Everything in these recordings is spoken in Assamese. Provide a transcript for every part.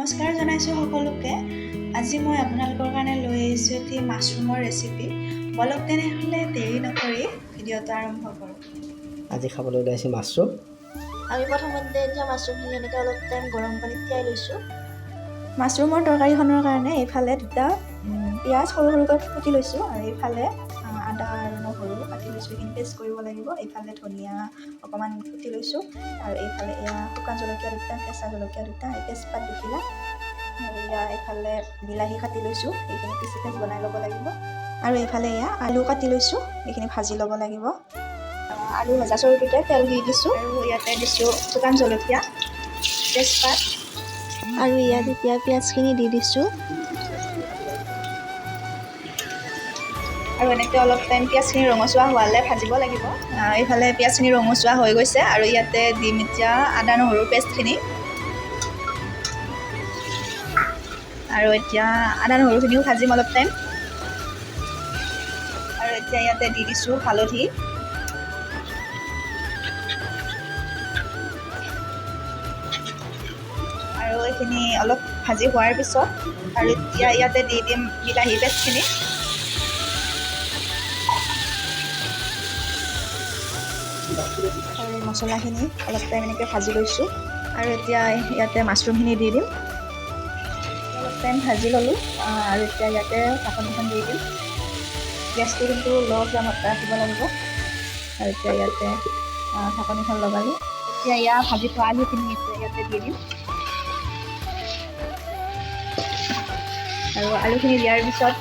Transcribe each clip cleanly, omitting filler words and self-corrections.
নমস্কাৰ জনাইছোঁ সকলোকে। আজি মই আপোনালোকৰ কাৰণে লৈ আহিছোঁ এটি মাছৰুমৰ ৰেচিপি। বলক তেনেহ'লে, দেৰি নকৰি ভিডিঅ'টো আৰম্ভ কৰোঁ। আজি খাবলৈ ওলাইছোঁ মাছৰুম। আমি প্ৰথমতে এতিয়া মাছৰুমখিনি এনেকৈ অলপ টাইম গৰম পানীত তিয়াই লৈছোঁ। মাছৰুমৰ তৰকাৰীখনৰ কাৰণে এইফালে দুটা পিঁয়াজ সৰু সৰুকৈ কুটি লৈছোঁ আৰু এইফালে আদা আৰু নহৰু কাটি লৈছোঁ। এইখিনি পেষ্ট কৰিব লাগিব। এইফালে ধনিয়া অকণমান কুটি লৈছোঁ আৰু এইফালে এয়া শুকান জলকীয়া দুটা, কেঁচা জলকীয়া দুটা, তেজপাত দুখিলা আৰু এয়া এইফালে বিলাহী কাটি লৈছোঁ। এইখিনি পিচি পেষ্ট বনাই ল'ব লাগিব। আৰু এইফালে এয়া আলু কাটি লৈছোঁ, এইখিনি ভাজি ল'ব লাগিব। আলু ভজা চৰুটোতে তেল দি দিছোঁ আৰু ইয়াতে দিছোঁ শুকান জলকীয়া, তেজপাত। আৰু ইয়াত এতিয়া পিঁয়াজখিনি দি দিছোঁ। আৰু এনেকৈ অলপ টাইম পিঁয়াজখিনি ৰঙচুৱা হোৱালৈ ভাজিব লাগিব। এইফালে পিঁয়াজখিনি ৰঙচুৱা হৈ গৈছে আৰু ইয়াতে দিম এতিয়া আদা নহৰুৰ পেষ্টখিনি। আৰু এতিয়া আদা নহৰুখিনিও ভাজিম অলপ টাইম। আৰু এতিয়া ইয়াতে দি দিছোঁ হালধি। আৰু এইখিনি অলপ ভাজি হোৱাৰ পিছত আৰু এতিয়া ইয়াতে দি দিম বিলাহী পেষ্টখিনি। আৰু মছলাখিনি অলপ টাইম এনেকৈ ভাজি লৈছোঁ। আৰু এতিয়া ইয়াতে মাছৰুমখিনি দি দিম। অলপ টাইম ভাজি ল'লোঁ আৰু এতিয়া ইয়াতে ঢাকনিখন দি দিম। গেছটো কিন্তু ল' ফ্লেমত ৰাখিব লাগিব। আৰু এতিয়া ইয়াতে ঢাকনিখন লগালোঁ। এতিয়া ইয়াৰ ভাজি থোৱা আলুখিনি এতিয়া ইয়াতে দি দিম। আৰু আলুখিনি দিয়াৰ পিছত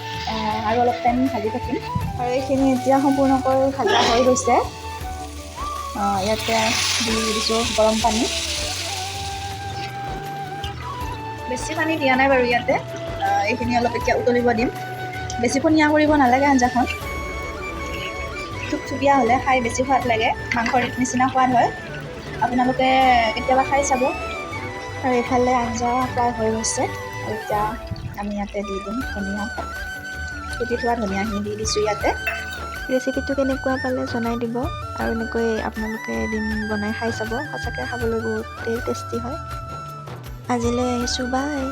আৰু অলপ টাইম ভাজি থাকিম। আৰু এইখিনি এতিয়া সম্পূৰ্ণকৈ ভাজা হৈ গৈছে। ইয়াতে দি দিছোঁ গৰম পানী। বেছি পানী দিয়া নাই বাৰু ইয়াতে। এইখিনি অলপ এতিয়া উতলিব দিম। বেছি পনীয়া কৰিব নালাগে আঞ্জাখন। থুপথুপীয়া হ'লে খাই বেছি সোৱাদ লাগে, মাংসৰ নিচিনা সোৱাদ হয়। আপোনালোকে কেতিয়াবা খাই চাব। আৰু এইফালে আঞ্জা প্ৰায় হৈ গৈছে। আৰু এতিয়া আমি ইয়াতে দি দিম ধনিয়া, কুটি থোৱা ধনিয়াখিনি দি দিছোঁ ইয়াতে। ৰেচিপিটো কেনেকুৱা পালে জনাই দিব আৰু এনেকৈ আপোনালোকে এদিন বনাই খাই চাব। সঁচাকৈ খাবলৈ বহুতেই টেষ্টি হয়। আজিলৈ আহিছোঁ, বাই।